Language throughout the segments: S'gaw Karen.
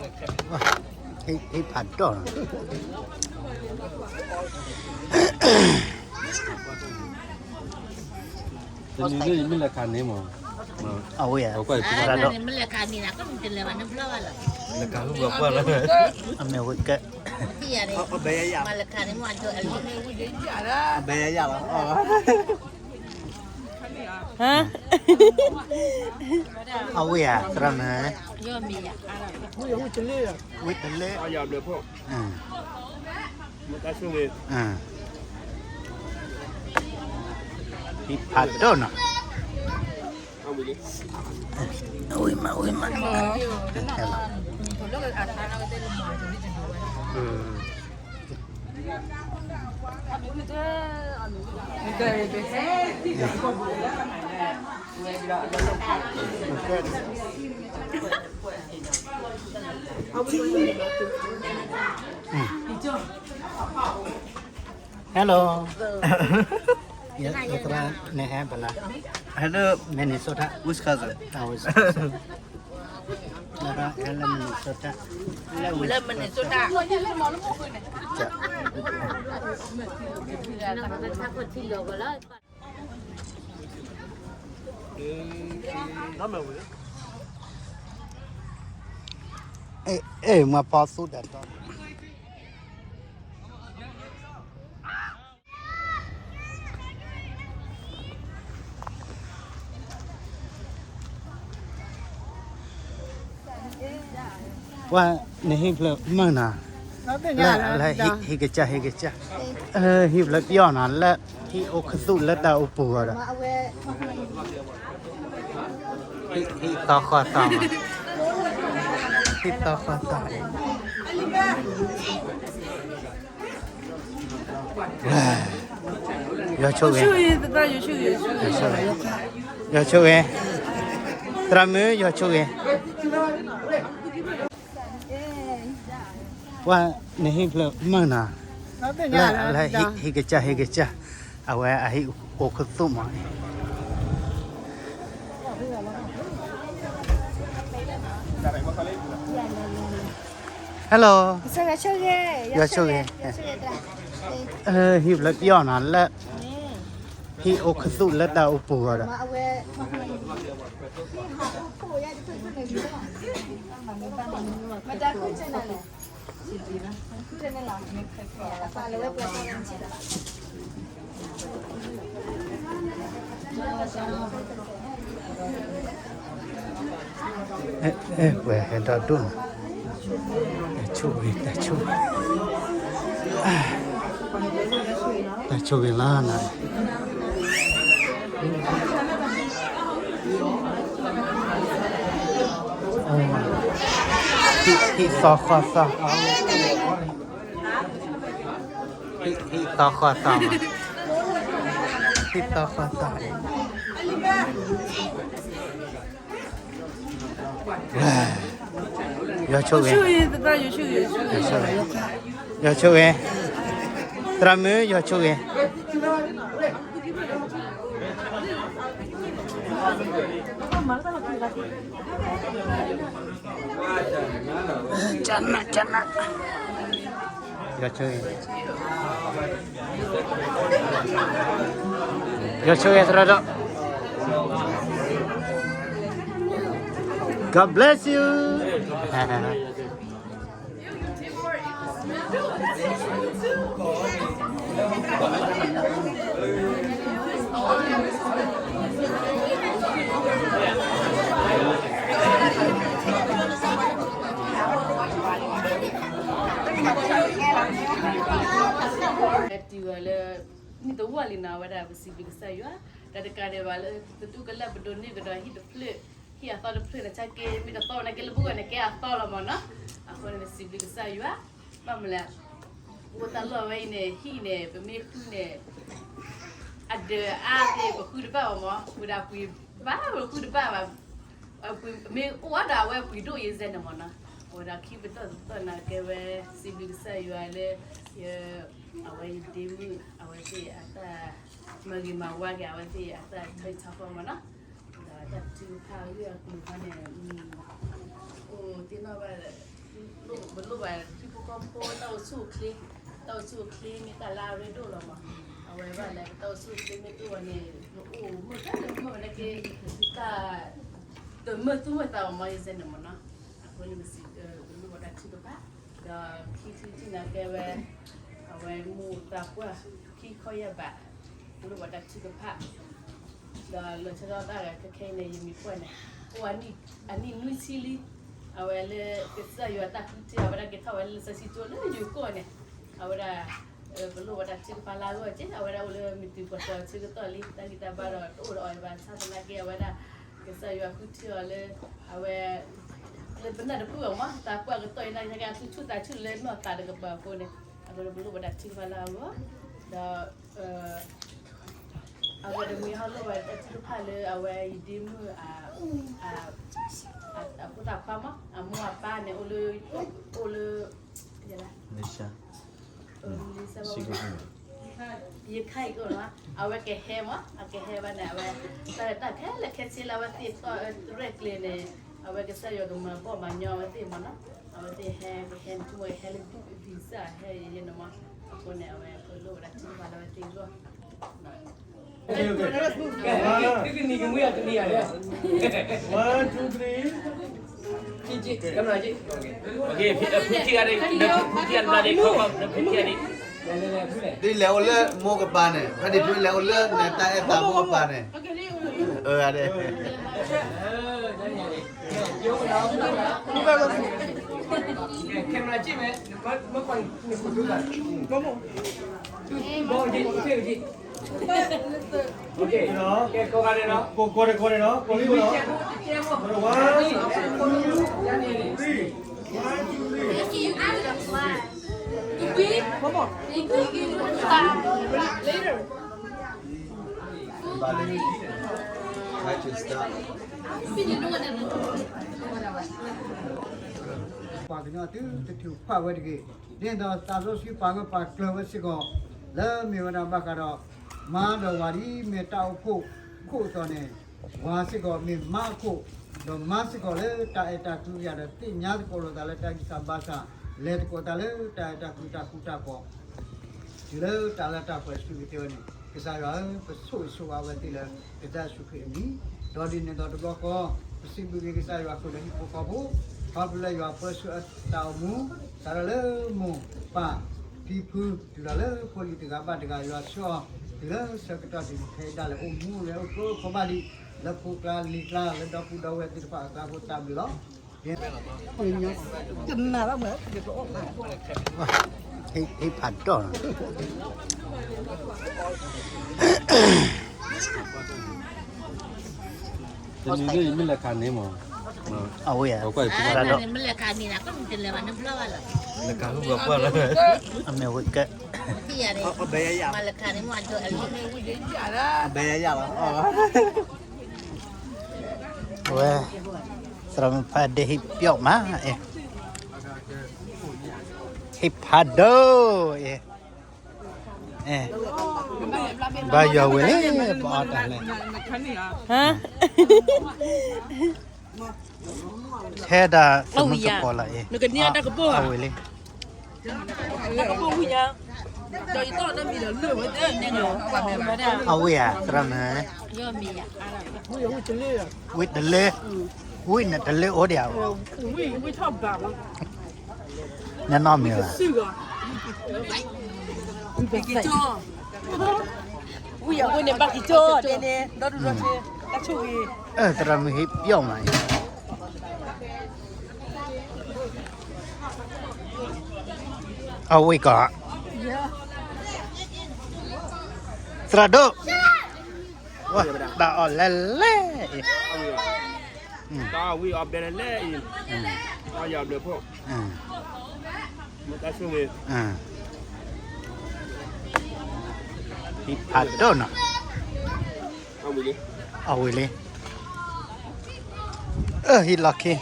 ဟ့ၣ်ဖးဒိၣ်နီၤ. တနံၤန့ၣ်မ့ၢ်လဲၤခးန့ၣ်မး, အဝဲယၤ, မ့ၢ်လဲၤခးန့ၣ်, လဲၤခးဟူဘၣ်ကွၢ်လၢ, အမ့ၢ်ဝဲကဲ, အဘဲယၤလီၤ, အဝဲယၤ သရၣ်မုၣ်, ဝံတလ့ၢ်, ဟ့ၣ်ဖးဒိၣ်နီၤ. ဝံၤမး, ဝံၤမး, Hello. ယသရၣ်န့ၣ်ဟဲဖဲလဲၣ်, ဟဲလၢ Minnesota, Wisconsin, လၢ Minnesota, လၢ Minnesota. အဲၣ်, မ့ၢ်ဖီသူဒီးတီ ပှၤန့ၣ်ဟံၣ်ဖျၢၣ်မုၢ်နၤ, လၢ ဟံၣ်ကစၢ် ဟံၣ်ကစၢ်, ဟံၣ်ဖျၢၣ်ပျီၢ်နၤ လၢဟံၣ်အိၣ်ခသူၣ်လၢတၢ်အိၣ်ပူၤဂီၢ်ဒီး, ဟံၣ်သီဃီသီမး, ဟံၣ်သီဃီသီ, ယွၤဆိၣ်ဂ့ၤ, ယွၤဆိၣ်ဂ့ၤ, သရၣ်မုၣ် ယွၤဆိၣ်ဂ့ၤ. ပှၤန့ၣ်ဟံၣ်ဖျၢၣ်မုၢ်နၤ, လၢ လၢဟံၣ်ကစၢ် ဟံၣ်ကစၢ်, အဝဲအဟံၣ်အိၣ်ခသူၣ်မး. Hello. ယွၤဆိၣ်ဂ့ၤ, ဟံၣ်ဖျၢၣ်ပျီၢ်နၤ လၢဟံၣ်အိၣ်ခသူၣ်လၢတၢ်အိၣ်ပူၤဂီၢ်ဒီး, ဝဲဟဲဒီဒိၣ်နီၤ, တၢ်ဆိၣ်ဂ့ၤ, တၢ်ဆိၣ်ဂ့ၤ, တၢ်ဆိၣ်ဂ့ၤလီၤနၤ. ဟံၣ်သီဃီသီ, ဟံၣ်သီဃီသီ, ဟံၣ်သီဃီသီ. ယွၤဆိၣ်ဂ့ၤ, ယွၤဆိၣ်ဂ့ၤ, သရၣ်မုၣ် ယွၤဆိၣ်ဂ့ၤ. ကနၣ်, ကနၣ်, ယွၤဆိၣ်ဂ့ၤ, ယွၤဆိၣ်ဂ့ၤသရၣ်ဒီး, God bless you. တုၤဝဲလၢ နံၣ်တဝီလံနီၤ အဝဲဒၣ်ပစံးဘျုးကစၢ်ယွၤ, တၢ်တကးဒံးဘၣ်လၢ ပဒူကလၢပဒိးန့ၢ်ကဒီးဟံၣ်တဖျၢၣ်, ဟံၣ်အသီတဖျၢၣ်န့ၣ် ဆါက့ မ့ၢ်တသီဝဲန့ၣ်က့ လၢပူၤဝဲန့ၣ်ကဲအသီလီၤမၢ်နီၤ. အဃိန့ၣ် ပစံးဘျုးကစၢ်ယွၤ, ဘၣ်မနုၤလဲၣ်, ပအိၣ်တၢ်လီၢ်ဝဲအံၤန့ၣ် ဟံၣ်န့ၣ် ပမ့ၢ်ဃုန့ၣ် အဒၢးအါသ့ၣ် ပဃုတဘၣ်ဘၣ်မၢ်, ဝဲဒၣ်ပှ့ၤဘၣ် ပဃုတဘၣ်ဘၣ်, မ့ၢ်အိၣ်ဒီးအဝဲပှ့ၤဒိၣ်ယဲၢ်စဲန့ၣ်မၢ်နီၤ. အဝဲဒၣ်ခံပတီၢ်တပတီၢ်န့ၣ် ကဲဝဲ စံးဘျုးကစၢ်ယွၤလၢ ယ အဝဲယဒ့မုၣ် အဝဲသ့ၣ်အတၢ်မၤဂ့ၤမၤဝါက့ၤ အဝဲသ့ၣ်အတၢ်ထီၣ်ထီၣ်ဖီမၢ်နီၤ, ဒီးတၢ်ထုကဖၣ်အဂ့ၢ်အကျိၤခီန့ၣ် အိၣ်သ့ၣ်နီၣ်ဘၣ်ဒီး ပှၤထံဖိကီၢ်ဖိတၢ်အိၣ်ဆူၣ်အိၣ်ချ့, တၢ်အိၣ်ဆူၣ်အိၣ်ချ့မ့ၢ်တၢ်လၢအရ့ဒိၣ်လီၤမး. အဝဲဘၣ်လဲၣ် ပတၢ်အိၣ်ဆူၣ်အိၣ်ချ့မ့ၢ်တအိၣ်ဝဲန့ၣ် ပအိၣ်မုာ်တၢ်လၢမုာ်ဝဲဒၣ်က့ တၢ် တမုာ်သူၣ်မုာ်သးဘၣ်မး ယစဲန့ၣ်မးနီၤ. အဃိန့ၣ် ပစံး ပလိၣ်ဝဲဒၣ်ထုကဖၣ်, ဒီးခံထံၣ်တံၢ်န့ၣ်ကဲဝဲ အဝဲမိၢ်သးပှၢ် ခံခီယဲၢ်ဘး, ပလိၣ်ဝဲဒၣ်ထုကဖၣ် ဒီးလီၤဆီဒၣ်တၢ်ခဲခဲအံၤန့ၣ် ယမံၤပှၢ်န့ၣ် အိၣ်အနံၣ်နွံဆံလံ. အဝဲလၢကစၢ်ယွၤတၢ်ဃုထၢအဝဲဒၣ်က့ၤထီၣ်ဝဲလၢလံာ်စီဆှံကၠိလၢယိၤကီၢ်န့ၣ်, အဝဲဒၣ် ပလိၣ်ဝဲဒၣ်ထုကဖၣ်လၢအဂီၢ်က့, အဝဲဒၣ်အိၣ်လၢမုၢ်တုၤပှၤတီၤဆၢကတီၢ်လံ, တၢ်ဂံၢ်တၢ်ဘါဒီးတအိၣ်ဒီးအီၤဘၣ်ဆၣ်သနာ်က့ အဝဲဒၣ် ကစၢ်ယွၤဃုထၢအီၤလၢ အဝဲ လၢပနၢ်တပၢၢ်အီၤမး သးပှၢ်ကတီၢ်အံၤန့ၣ် ကသူၣ်ဆူၣ်သးဆူၣ်လၢနီၢ်သးတကပၤအဃိန့ၣ်, အဃိန့ၣ်ပလိၣ်ဝဲဒၣ်ထုကဖၣ်လၢအဂီၢ်, ဒီး အဝဲတမံၤဟီၣ်လိၣ်ဝဲတၢ်ထုကဖၣ်လၢအဝဲယဒ့မုၣ် အဖိသၣ်ခွါမး အမိၢ်အပၢ်န့ၣ် အိၣ်လၢ အိၣ်လၢ ယခါအံၤကီးလီၤ, အဝဲကဟဲမး အကဟဲဘၣ်န့ၣ် အဝဲ တၢ် တၢ်ခဲလၢာ်ခဲဆ့လၢအဝဲသ့ၣ်သီၣ်ရဲၣ်ကျဲၤန့ၣ် အဝဲကစၢ်ယွၤကမၤဘီၣ်မၤညီအဝဲသ့ၣ်မးနီၤ, အဝဲသ့ၣ်ဟဲ ကဟဲန့ၣ် ဆိကမိၣ်ဟဲလၢဒ်စၢ်ဟဲယဲန့ၣ်မး, အဃိန့ၣ် အဝဲပလိၣ်ဝဲဒၣ်ထုကဖၣ်လၢအဝဲသ့ၣ်အဂီၢ် Okay, okay. One, two, three. ဒ်လဲၣ်အိၣ်လၢမိၢ်ကပၤန့ၣ် ဖဲဒ်ဖုလဲၣ်အိၣ်လၢနတၢ်အဲၣ်တၢ်မိၢ်ကပၤန့ၣ်, အဒၣ် camera ကြည့်မယ်, မကွၢ် Okay, ကဲ ကိးဂၤဒဲးနီၤ, ကိး ကိးဂၤဒဲးနီၤ, ကိးလံနီၤ, one, two, three, one, two, three. ပှၤကညီသုတထုးဖးဝဲတဂ့ၤ, ဒ်သိးသးစီဆှံပာ်ဂၢၢ်ပာ်ကျၢၤဝဲစ့ၢ်ကီး, လၢမ့ၢ်ဝဲဒၣ်ဘၣ်ဃးဒီး မါဒီးဝၤဒ်မ့ၢ်တၢ်အိၣ်ဖှိၣ်ခိၣ်အသိးန့ၣ်, ဝၤစ့ၢ်ကီးမ့ၢ်မါအခိၣ်, ဒီးမါစ့ၢ်ကီးလၢတၢ်အဲၣ်တၢ်ကွံကယၤဒီး သ့ၣ်ညါသကိးလိာ်သးလၢတၢ်ဂံၢ်စၢ်ဘါစၢ်, လဲၤသကိးတၢ်လၢတၢ်အဲၣ်တၢ်ကွံတၢ်ဃူတၢ်ဖိး တုၤလၢတၢ်လၢတၢ်ပှဲၤ စံးကတၢၢ်ဝဲန့ၣ်, ကစၢ်ယွၤဧၢ, ပဆိၣ်ဂ့ၤဆိၣ်ဝါဝဲသ့ၣ်လၢ ကစၢ်ယ့ၣ်ၡူးခရံာ်အမံၤ, ဒီးဒ်န့ၣ်ဒီးတဘျီဃီ, ပစံးဘျုးက့ၤကစၢ်ယွၤအဃိဒီးဟံၣ်ဖိဃီဖိ, ခီဖျိလၢယွၤပၢဆှၢအတၢ်အိၣ်မူ, စးထီၣ်လၢမိၢ်ပၢ်ဖံဖု, တုၤလီၤလၢဖိလံၤတဂၤဘၣ်တဂၤ ယွၤဆှၢအီၤ, တုၤလၢဆၢကတီၢ်တုၤခဲအံၤဒၣ်လဲာ် အိၣ်မူဝဲအိၣ်ကျိခီဘၣ်လံ, လၢဖိကျါလံၤကျါ လၢဒီပုၢ်ဒီဝဲၢ်သ့ၣ်တဖၣ်အကျါဖိတၢ်ဘျုးလီၤ. ဟ့ၣ်ဖးဒိၣ်နီၤ, တနံၤလၢယမ့ၢ်လဲၤခးန့ၣ်မး, အဝဲယၤ, မ့ၢ်လဲၤခးန့ၣ်, လဲၤခးဟူပှၤပှၢ်လၢ, အမ့ၢ်ဝဲကဲ, အဘဲယၤလီၤ, အဝဲ သရၣ်မုၣ်ဖးဒိၣ်ဟ့ၣ်ပျီမးအံၤ, ဟ့ၣ်ဖးဒိၣ်အံၤ, ဘါယွၤဝဲလံ, ဘါအီၣ်တၢ်လဲၣ်, ထဲဒၣ်သမုၣ်သကိးလီၤအံၤ, အဝဲလံ, အဝဲဧါ, သရၣ်မုၣ်, ဝံတလၢ, ဝံန့ၣ်တလၢအိၣ်ဒံးဧါ, နနီၢ်မ့ၢ်ဧါ, ဝံယၤဝဲန့ၣ် ဘၣ်က့ၤကၠီဒဲန့ၣ် ဒီဒူၣ်ဒီထၢ, တၢ်ဆိၣ်ဂ့ၤ, သရၣ်မုၣ်ဟ့ၣ်ပျီမးအံၤ, အဝဲကီး, သရၣ်ဒိၣ်, ဝဲ, တၢ်အီၣ်လဲၣ်လဲၣ်အံၤ, တၢ်အီၣ်ဝံၤအီၣ်ဘဲလဲၣ်လဲၣ်အံၤ, တၢ်ယီၤဘျုးဖိ, မ့ၢ်တၢ်ဆိၣ်ဂ့ၤ, ဟံၣ်ဖးဒိၣ်နီၤ, အဝံၤလံ, အၢ ဟံၣ်လီၢ်ခံ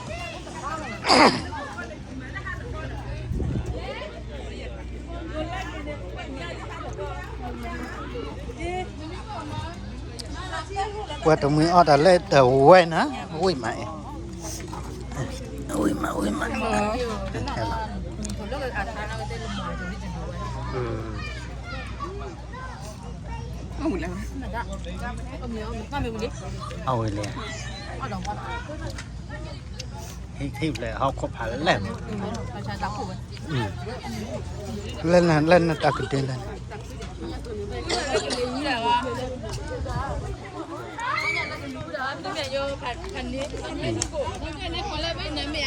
ပှၤတမှံၤအီၣ်တၢ်လၢတဝဲနၤ, ဝံၣ်မးအံၤ, ဝံၣ်မး ဝံၣ်မး, ဟဲလီၤ, အဝဲလဲၣ်, ဟံၣ်ထံၣ်ဘျဲၣ်ဟီၣ်ခိၣ်ဖးလဲၢ်မး, လၢနတၢ်ကဒုလၢန အီၣ်မ့ၤဘဲဧါ, နအီၣ်မ့ၤဘၣ်, လၢဟံၣ်လီၢ်ခံလၢ, ဟံၣ်တဖျၢၣ်ဒိၣ်တဘီ, အီၣ်မ့ၤဘၣ် လီၤဘီလီၤမုၢ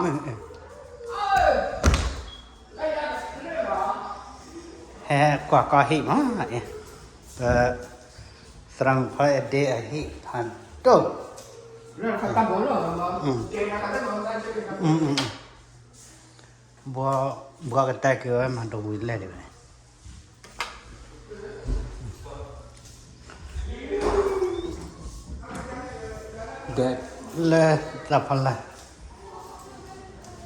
်, ဟဲကွၢ်ကီဟံၣ်မး, ပ သရၣ်မုၣ်ဖီအဲၣ်ဒ့အဟံၣ်ဖးဒိၣ်, ဘှီကတၢၢ်က့ၤဝဲမၤတဝံၤလဲၣ်ဒံးဝဲ, ဒီးလၢသးဖီလာ်,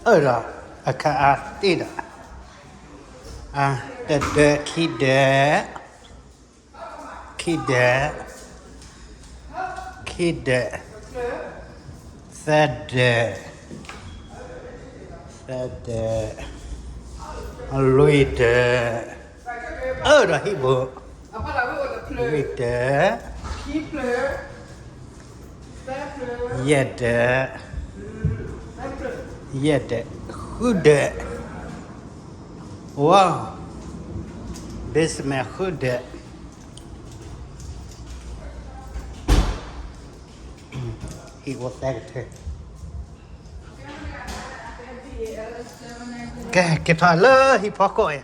အၢၣ်ဒီး အခါအါတ့ၢ်ဒီး, တဒၢ ခံဒၢ, ခံဒၢ, ခံဒၢ, သၢဒၢ, သၢဒၢ, လွံၢ်ဒၢ, အၢၣ်ဒီးဟံၣ်ဘိ, လွံၢ်ဒၢ, ယဲၢ်ဒၢ, ယဲၢ်ဒၢ, ဃုဒၢ, ဝါ, basement ဃုဒၢ, ဟံၣ်အိၣ်သၢကထၢ, ကဲ က့ၤထီၣ်လၢဟံၣ်ဖီခိၣ်အံၤ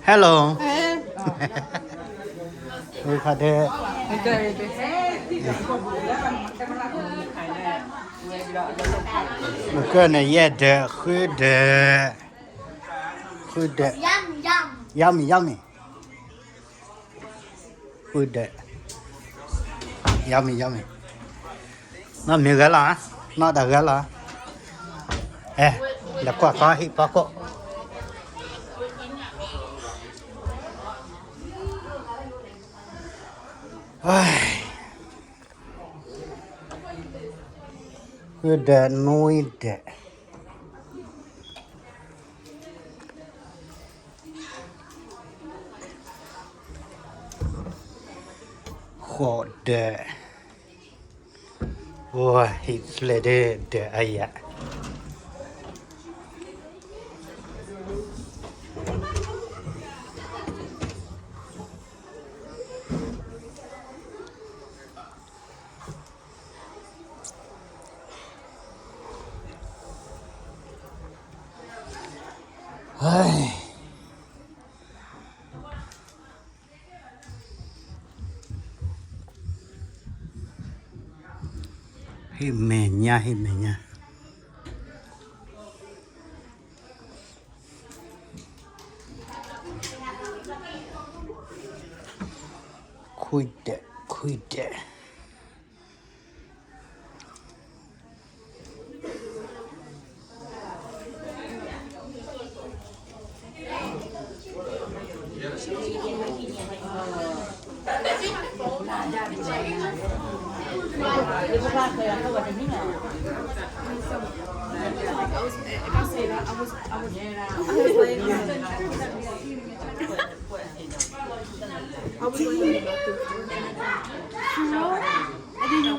Hello. ဝံခါဒဲး, မကၢၢ်န့ၣ် ယဲၢ်ဒၢး ဃုဒၢး, ဃုဒၢး, yummy yummy, ဃုဒၢး, yummy yummy, နီၢ်မ့ၢ်ဂဲၤလီၤ, နီၢ်တၢ်ဂဲၤလီၤ, အဲ, လဲၤကွၢ်ကီဟံၣ်ဖီခိၣ် ဃုဒၢး နွံဒၢး, ဃိးဒၢး, ဝါ ဟံၣ်ဖျဲၣ်ဒၢး ဒၢးအါယၤ ဟံၣ်မဲာ်ညါ ဟံၣ်မဲာ်ညါ, ခွံဒၢး ခွံဒၢး. အိၣ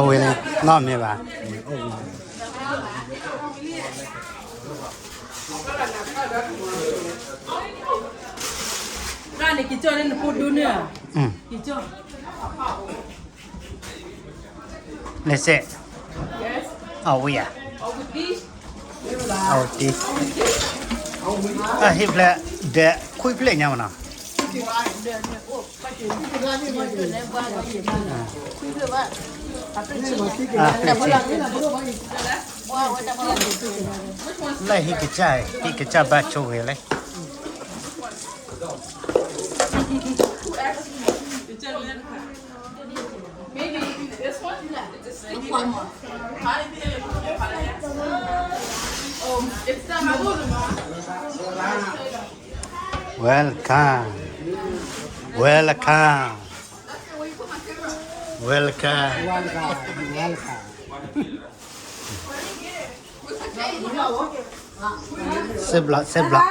်ဝဲလံ, နီၢ်မ့ၢ်ဘၣ်. လဲၤစဲး, အဝံၤဧါ, အဝံၤတံၢ်, အဟံၣ်ဖျဲၣ်ဒီးခွံဖျၢၣ်ညါမနီၤ, လၢဟံၣ်ကစၢ်, ဟံၣ်ကစၢ်ဘၣ်ဆိၣ်ဂ့ၤလဲၣ်. Maybe this one? It's a snake. This one. Welcome. Welcome. Welcome. Welcome. Welcome. Save block, save block.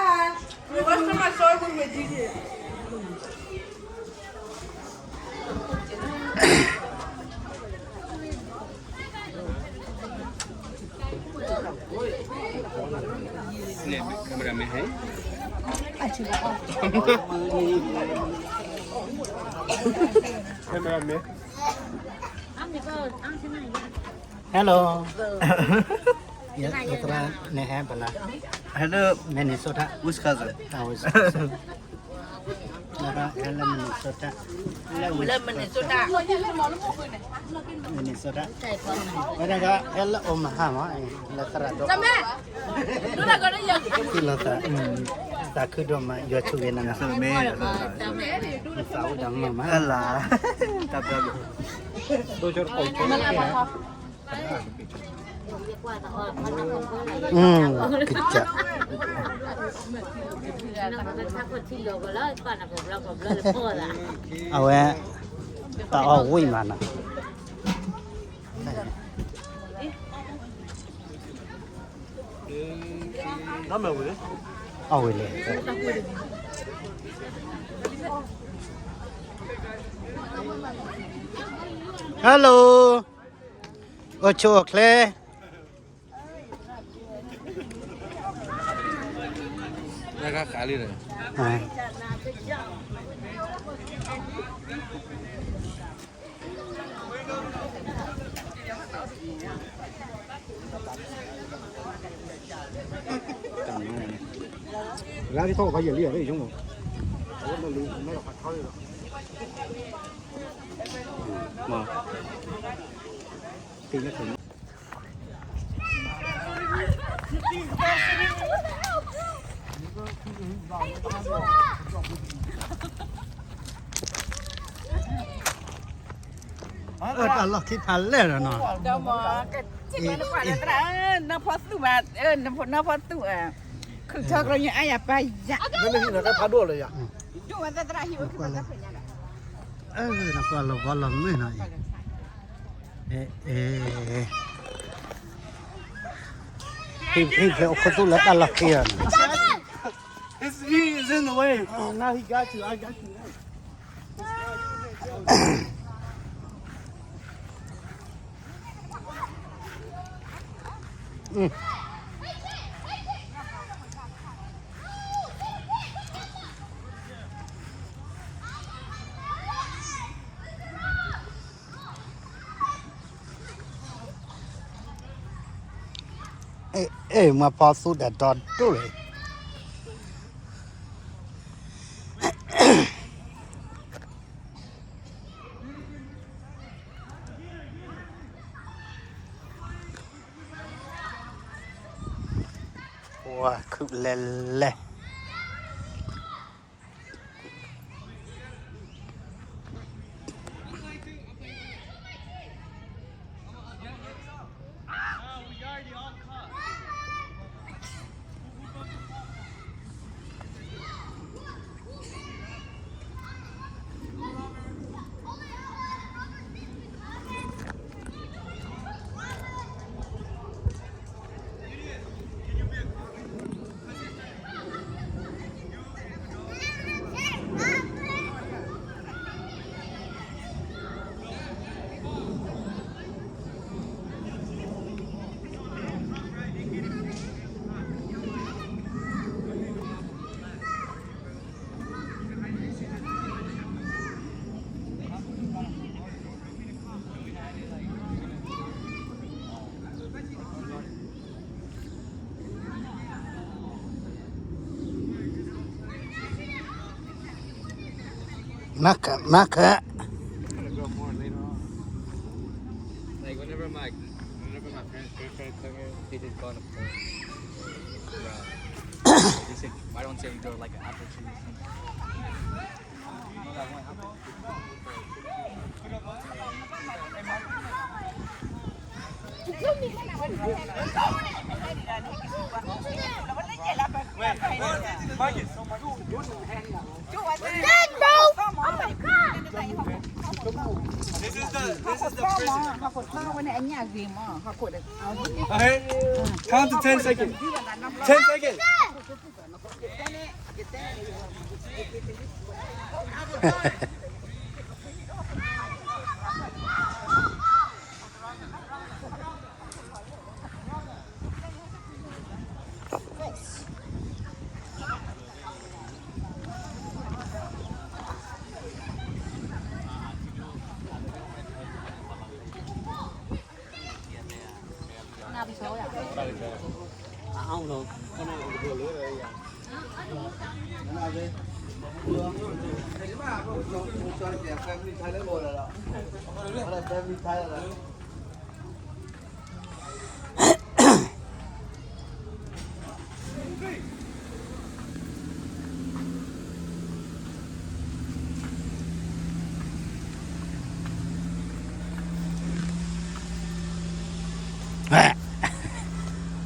Cameraman hai. Cameraman. Hello. Yes, Doctor Nehe Bala. Hello, Minnesota. Wisconsin. Ah, Wisconsin. Hello, Minnesota. Hello, Minnesota. Minnesota. Hello, Omaha. Hello, Colorado. သးခုဒိၣ်မး ယွၤဆိၣ်ဂ့ၤနၤ, သးအိၣ်ဒီးမုာ်မး, အလၤ, တၢ်ဘျုး, ကစၢ်, အဝဲ, တၢ်အီၣ်ဝံၣ်မးနီၤ. အီၣ်ဝံၣ်လံ. Hello. အိၣ်ဆူၣ်အိၣ်ချ့. တၢ်လီၢ်ခံဖးလဲၢ်လီၤနီၤ. နီၢ်ဖီသူၣ်ဘၣ်, နီၢ်ဖီသူၣ်, ခုၣ်ထီကျိညါအါယၤပၢ်ယၤ, ဒိၣ်ဝဲသရၣ်ဟံၣ်ဝဲ, နကွၢ်လီၤဘီလီၤမုၢ်နီၤအံၤ, ဟံၣ်ဖျဲၣ်အိၣ်ခူသူၣ်လၢတၢ်လီၢ်ခံလီၤနီၤ. He is in the way. Oh, now he got you. I got you now. အဲ မ့ၢ်ဖီသူၣ်ဒီးဒီဒိၣ်လံ. ဝါ ခုၣ်လဲၤလဲၤ. မၤခၢၣ်, မၤခၢၣ်. Like whenever my, whenever my parents, grandparents come here, they just go on the phone. Bro, they said, why don't you go like an apple tree or something? You know that one apple? Wait, Marcus, Marcus, don't, don't hand it out. Done, bro. Oh my God. This is the, this is the prison. Okay, count to ten seconds. Ten seconds.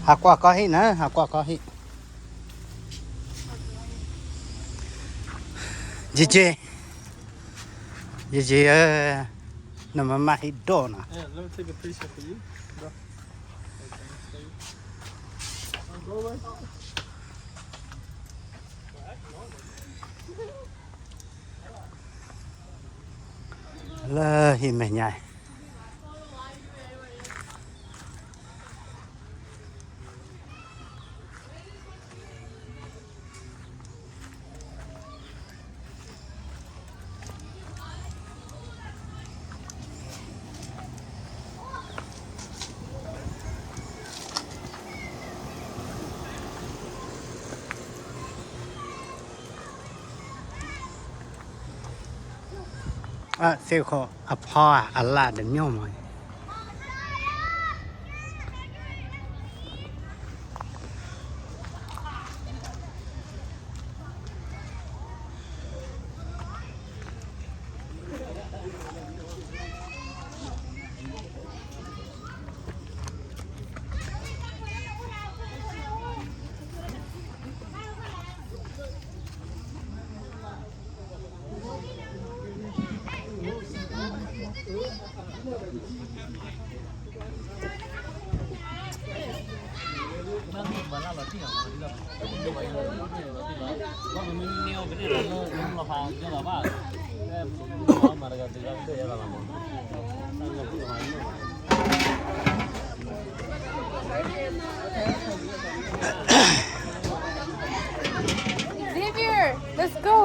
Haakuav k'aw hit na, haakuav k'aw hit. Jiji, jiji, nmma hit dog na. Love him, man. Save Coast အဖီအလၣ်တမ့ၢ်မး. Xavier, let's go.